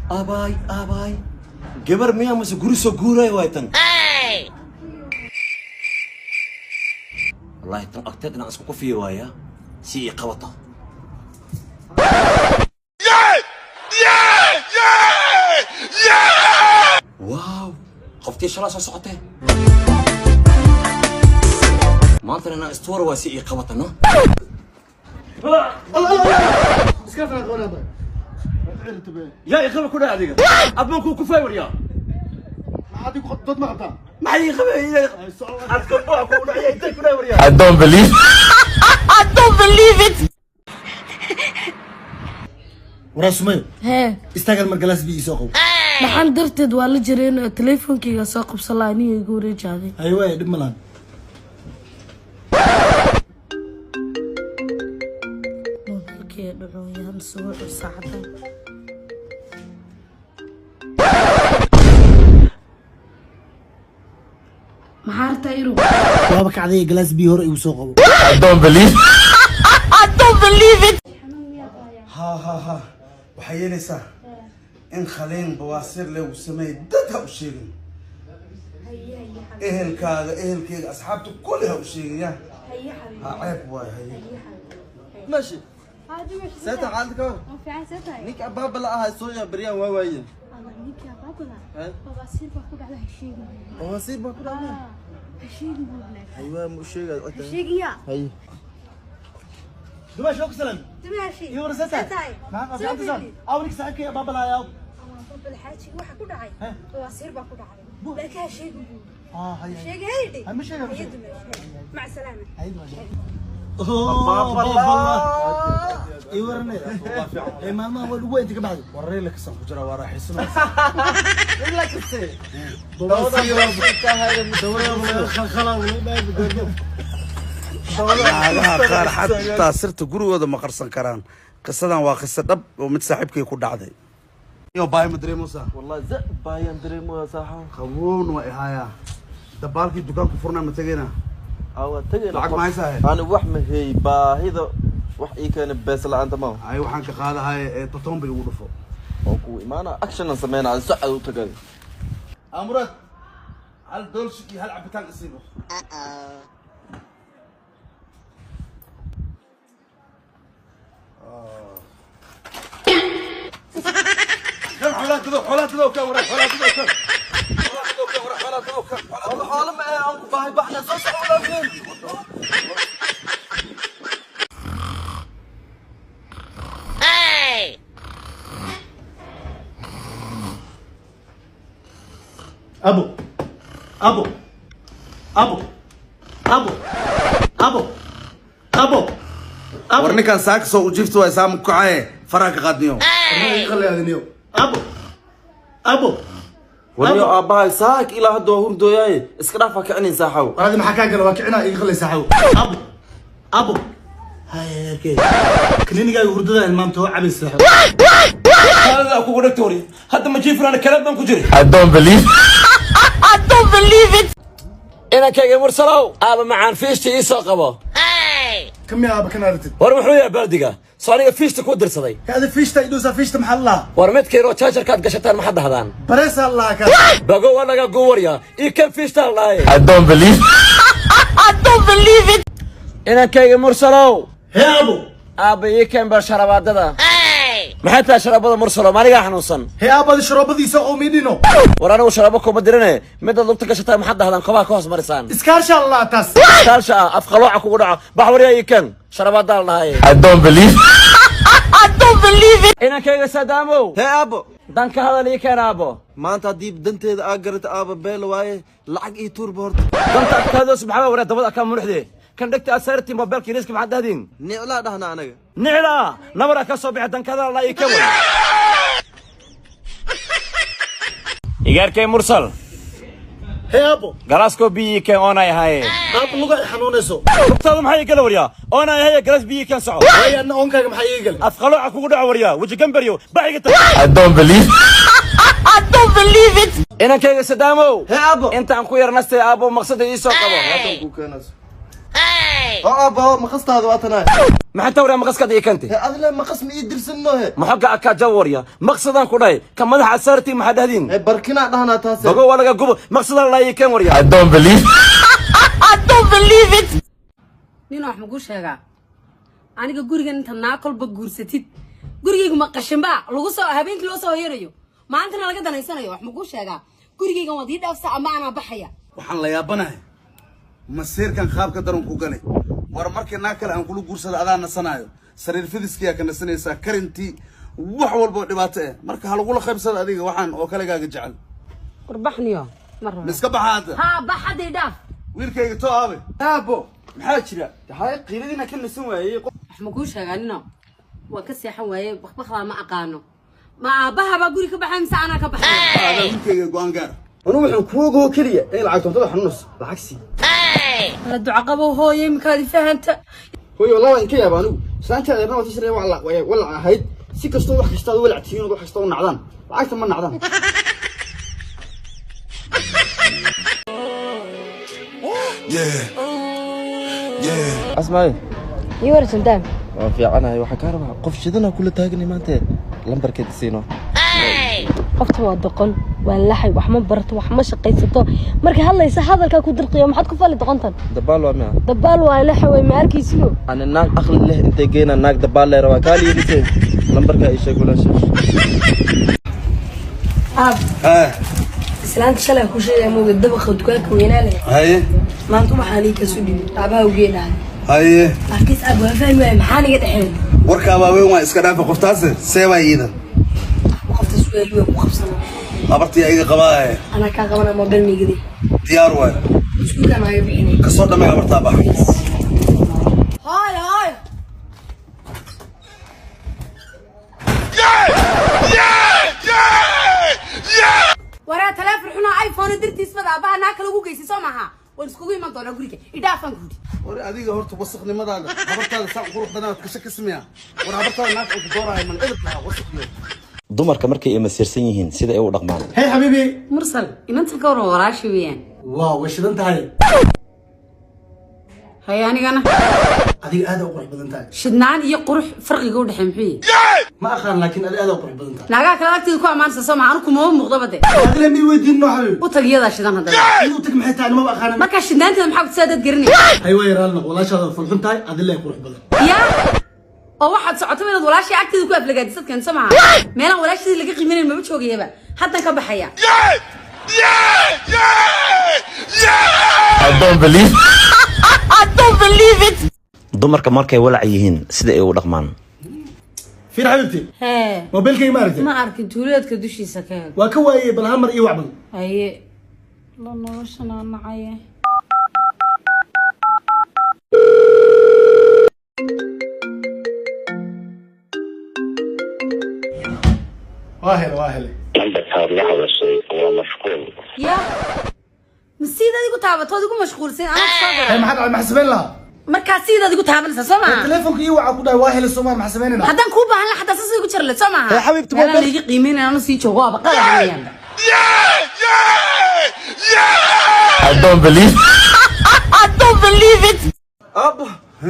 Abaay, abaay, gabar miyaa mase guri soo guuraya waay tan? Wallahi tan agteed inaan isku kufiyo waaya si ii qabato. Wow, qoftii shalaa soo socotee maantana inaan istuura waa si ii qabata no. Iska fara qoonaba. Yaa iqaba ku dhaa adiga admaan kuu kufay waryaa. Maxaad igu dad ma qabtaa? Maxay ii qabay? Adka baa ku dhacay intay ku dhaa waryaa. I don't believe. I don't believe it. Waraa Sumayo. Hee. Istaagal mar, galaas biyo soo qabo. Maxaan darteed waa la jireen, teleefonkeyga soo qabsan lahaa, aniga igu wareejaaday. Hay waay, dhib ma lahan. Moobilkeyga dhacooyaan soo wuxuu saacadan. Maxaa rabtaa iru? Waaba kacday, galaas biyo hore igu soo qabo. I don't believe. I don't believe it. Ha ha ha, waxay yeelaysaa in khaliin bawaasiir leegu sameeyey. Dad ha u sheegin, ehelkaaga, ehelkeyga, asxaabta kulli ha u sheegin. Ya ha ceeb waay. Haye. ماشي ساعتها xaalad ka hor ninka abaabala ahaa soo yaa baryaan waa waayeen. Bawaasiir baa ku dhacday. Haywaa ma u sheegay? Hay. Dumash ku salam. Iyo warasata. Maxaa fiican tahay? Aw ninka saaxiibkay abaabalaaya. Ah, hay hay. Hay ma sheegay, ma sheegay. Hay dumash. Oh, baabala. Iyo warane. Ee maalmaha waa lagu inta ka baxday. Wararey la kasan ku jira, waa raaxaysanaysa. Ila kase. Naagaha qaar xataa sirta gurigooda ma qarsan karaan. Qisadan waa qiso dhab oo mid saaxiibkay ku dhacday. Iyo baay ma dareemaysaa? والله زق باyan dareemoya saaxo. Qaboon waa ihayaa. Dabaalkii dukaanku furnaa ma tegayna? Awa tagayna. Lacag ma haysaa? Ani wax ma hey, baahida wax ii keena bees la'aanta ma. Ay waxaan ka qaadahay ee toton bay ugu dhufo. Oo ku imaana action aan sameynaa, aan socod u tagay. Amurad, hal doolshi iyo hal cabitaan isiibo. Kan xoolaha dadow, xoolaha dadow kan waraa, xoolaha dadow kan, xoolaha dadow kan waraa, xoolaha dadow kan, xoolaha dadow. Xoolo ma ee aan ku baahi baxna soo socdo walaalkeen. Abo. Abo. Abo. Abo. Abo. Abo. War ninkan saaka soo ujiifta waa saama ku kacaye, faraha ka qaadniyo. Abo. Abo. Warniyo aabbahay saak ilaa hadda waa hurdooyaaye, iska dhaaf, ha kicinin saaxow. Walaadi maxaa kaa gala? Waa kicinaa iga qalay saaxow. Abo. Abo. Haye, kaniinigaaga hurdada hilmaamta oo cabaysa saaxow. Hada kugu dhegta warya, hadda ma jiifraan kalaad baan ku jiray. I don't believe. I don't believe it. Inankayga Mursalow, aaba macaan, fiishta ii soo qabo. Kam yaa aaba kan aragtid? War muxuu yahay baaldiga soo aniga fiishta ku dirsaday? Kaada fiishta idhuusa, fiishta maxaa la lahaa? War midkayroo jaajarkaad gashataan maxaad dhahdaan? Bareesaa la lahaa kaa. Bago waa laga guwarya, ii kan fiishtaa la dhahaye. I don't believe. I don't believe it. Inankayga Mursalow. Hee abo. Aaba ii keen bal sharabaadada. Maxay tahay sharaabada, Mursalow? Maanigaa xanuunsan? Hee aabadi sharoobadiisa oo miidhino. War anigu sharaabo kuma dirine, midaad lugta gashataan maxaad dhahdaan, kobaha ka hoos marisaan? Iskaarshaa la lahaa taas. Kaalsha ah, afqalooca kugu dhaco, bax waryaa, ii keen sharabaadaa la dhahaye. I don't believe. I don't believe it. Inankayga Sadaamow. Hee aabbo. Dan ka hadal ii keen aabbo. Maanta haddii danteeda aa garata aaba beela waaye, lacag ii tuurba horta. Danta agtaada subxaana waraa, dabada kaa munuxde kan dhegta aad saartiin moobeelka yariiska maxaad dhahdiin? Niclaa dhahna anaga. Niclaa nabaraa ka soo bixi, dan ka hadal la ii keen way. Igaarkay Mursal. Hee abo. Galaaskoo biyo ii keen, oonay ahaaye. Aab luga ay xanuunayso. Lugtaada maxay ii gala waryaa? Oonay ahaye, galaas biyo ii keen, soco. Waayo adna oonkaaga maxaa iiga galay? Afqalooca kugu dhaco waryaa, weji gambaryo baxiga tag. I don't believe. I don't believe it. Inankayga Sadaamow. Hee aabbo. Intaan ku yar nastay aabbo, maqsada ii soo qabo. Ku keenayso. Aabba, maqastaada waa tanaa. Maxay tawraa maqaskaada ii keentay? Adle maqas ma ii dirsanno he. Maxoga akaa jawarya maqsadaan ku dhahay ka madaxa saartii maxaa dhahdiin? Barkinaa dhahnaa taase. Bago waa laga gubo maqsadaan laa ii keen warya. I don't believe. I don't believe it. Nin wax maku sheegaa aniga gurigan inta naa kolba guursatid gurigaygu ma qashinba lagu soo habeenkii loo soo hoyanayo maantana laga danaysanayo. Wax maku sheegaa gurigaygan waad ii dhaafsa ama anaa baxaya. Waxaan la yaabanahay masiirkan qaabka daran ku galay. War markii naag kale aan kula guursada adaa nasanaayo, sariir fidiskiyaa ka nasanaysaa, karintii, wax walba oo dhibaato eh. Marka ha lagula qaybsada adiga waxaan oo kaligaaga jecel. Warbaxniyo ma rabo. Miska baxa hadda? Haa, bax hadda, ii dhaaf. Wiilkayga too aabe. Aabbo, maxaa jira? Hay, qiiladiina ka nasan waayey. Wax makuu sheegaa nino waa ka seexan waaye bakbakdaa ma aqaano. Ma aabbahabaa guri ka baxay mise anaa ka baxay? Adaa wiilkayga go'aan gaar. Anu waxaan kuu ogoo keliya in lacag toontada xanuunayso, lacag sii. La duca qabo hooye, imikaadi fahanta. Hooyo, wallah waan ka yaaba anigu islaanteeda yarna waa tashree walac ahayd. Si kastoo wax kastaad walac tihiin, wax kastoo u nacdaan, lacagta ma nacdaan. Asmaay. Ii war Sultaan. Waan fiicanahay. Waxaan kaa rabaa qof shidana kula taaganay maanta, lambarkeed siino. Qofta waa doqon, waa laxay, wax ma barato, wax ma shaqaysato. Marka hadlaysa hadalkaa ku dirqiyo, maxaad ku fali doqontan? Dabaal waa miya? Dabaal waa laxay, way ma arkaysiyo. Ani naag aqli leh intay geynaa naag dabaal leh rabaa kaali yidhise. Lambarkaa ii sheeg, walaasha. Aab. Haa. Islaanta shalay ku sheegay mooga dabaqa dukaanka weynaa leh. Haye. Maanta waxaan ii kasoo dhibay aabaha u geenahay. Haye. Laakiin aab, waa fahmi waaya maxaa niga dhexeyn. Warkaa waaweyn waa iska dhaafa. Qoftaase see waa iidan? Qofta su'aal waa ku qabsana. Habartii iga qabaaye. Anaa kaa qabana mobil migadi. Diyaar waay. Iskuulkaan waaga bixinay. Kasoo dhamay habartaa, bax. Hooy hooy. Waraa taleefon xunaa iPhone dartiis bada aabbaha naa kale ugu geysay soo maaha? Waan iskugu iman doonaa guriga, idhaafaan ku yidhi. War adiga horta wasaqnimadaada, habartaada saa qurux badanaad ku shakismiya. War habartaada naag ku doorahay man edeb lahaa wasaqyo. Dumarka markay imasiirsan yihiin sida ay u dhaqmaan. Hey xabiibi. Mursal, inanta ka waran walaashi weeyaan. Waaw, way shidan tahay. Haye, anigana? Adiga aad u qurux badan tahay. Shidnaan iyo qurux farqiga u dhexeey muxuu yahay? Ma aqaan, laakiin adiga aad u qurux badan tahay. Naagaha kale agteeda ku ammaansa soo maha? Anu kumama muuqdaba de. Adila mi weydiin no xabiibi. U tag, iyadaa shidan haddaba. U tag maxay tahay? Maba aqaan. Markaa shidnaanteeda maxaa kutusaa dad garanaya? Hay, waa yaraan noq walaashaada fulxun tahay, adila ay qurux badan. Ya oo waxaad socoto inaad walaashii agteeda ku aflagaadisadkan soo maha? Meelaan walaashadii laga qiiminayn maba joogayaba, haddan ka baxaya. I don't believe. I don't believe it. Dumarka markay walac yihiin sida ay u dhaqmaan. Fiir xabiibti. Hee. Mobilkayga ma aragtay? Ma arkin, tuuleedka dushiisa ka hel. Waa ka waayey, bal hal mar ii wacbal. Haye, la noloshan aan nacaye. Waa hele, waa hele. Lambarkaad la hadashay waa mashquul. Ya ma sidaad igu taabatood igu mashquulsan anaa soo Hay, galay. maxaa dhacay? Maxaa samayn lahaa? Markaa sidaad igu taabanaysaa soo maha? Telefonka ii waca ku dhahay, waa hele Soomaal, maxaa samaynayna? Haddaan kuu baahan lahaa xataa saas igu jari lahayd soo maaha? Hey, xabiibti, meelaan mobil- laiga qiimeynaya anu sii joogo waaba qalad weeyaan. I don't believe. I don't believe it. Aabba,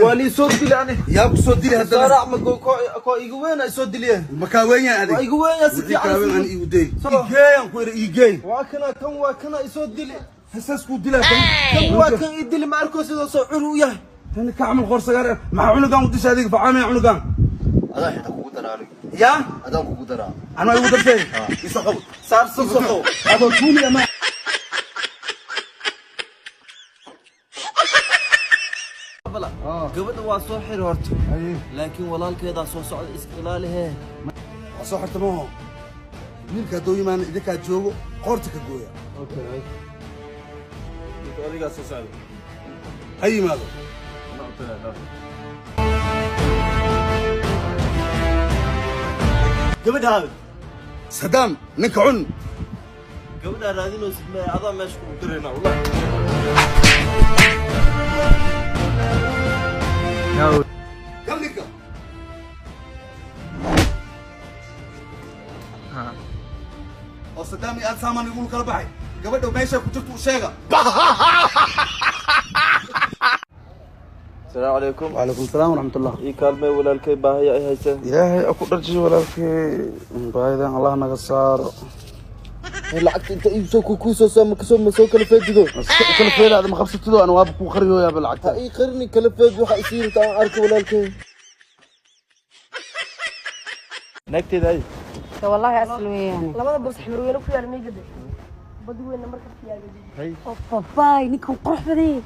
waa lii soo dili ani. Yaa ku soo dili haddana? Saarac ma ko igu weyn ay soo diliyeen. Makaa weyn yahay adiga? Waa igu weyn yahay si Wixii fiican. kaa weyn ani iigu day. Soo. Igeey aan ku idhi, igeey. Waa kana kan, waa kana isoo dili. Hesaas kuu dilaa kan? Kan waa kan i dili, ma arko sidoo soo cur u yahay. Tani ka camal qoor sagaar. Maxaa cunugan u dishay adiga? Facaamaya cunugan. Adaa xitaa kugu daraa aniga. Yaa. Adaan kugu daraa. Anaa igu dartay? Isoo qabo. Saar soo soo. Adoo tuuni ama Gabadha waa soo xiri horta, laakiin walaalkeedaa soo socda, iska ilaali hee. Waa soo xirta maho. Wiilka hadduu yimaana idinkaa joogo, qoorta ka gooya. Adigaa soo socda. Ha yimaado. Gabadha. Sadaam ninka cun. Gabadha raadinaysid ma adaa meesha kugu diraynaa wallah. Gal ninka. Oo Sadaam iyo aad saamaan igula kala baxay. Gabadha meesha ku jirto u sheega. Asalaamu calaykum. Wacalaykum salaam waraxmatullah. Ii kaalmee walaalkay, baahaya ay haysa. Ilaahay aku dharjiyo walaalkay, baahidan Allah naga saaro. Lacagta inta iibsoo kuusoo soo kasoo ma soo kala feejigo. Kala feedaada ma qabsatido, ana waaba kuu qariyooyaaba lacagta. Ha ii qarini, kala feej waxa isiirta aan arko walaalkay. Naagteeda ay. Wallaahi asal weeyaan. Labada boos xmar weyne ku yaala meygada bad weyna marka fiyaagay. Babaay, ninkan qurux badan yahay.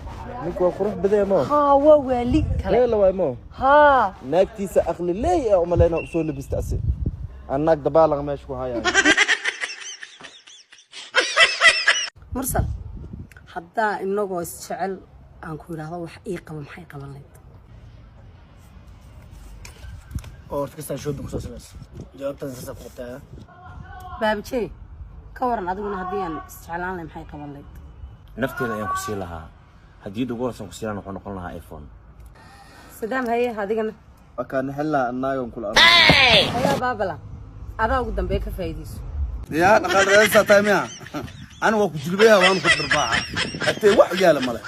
Ninku waa qurux badan mo. Haa, waa waali kale. Leela waay mo. Haa. Naagtiisa aqli leey ah umaleyna usoo labista ase. Aan naag dabaalan meesha ku hayaa. Mursal, haddaa inagoo isjecel aan ku idhaahdo wax ii qaba, maxay qaban lahayd? Oo horta kastaa shopping kusoo samayso, jawaabtan saasa ku qabtaa. Baabijey, ka waran adiguna, haddii aan isjeclaan lahay maxay qaban lahayd? Nafteeda ayaan ku sii lahaa. Haddii ugu horeysan ku sii lahaa wuxuu noqon lahaa iPhone. Sadaam, haye adigana? Waa kaa nixin lahaa annaagan kula arko. Hayaa baabala, adaa ugu dambeeya, ka faa'iidayso. Yaa dhaqaal raadinsaa tahay miya? Ani waa ku jilbaya, waan ku dharbaaxa, hatee wax yaala male.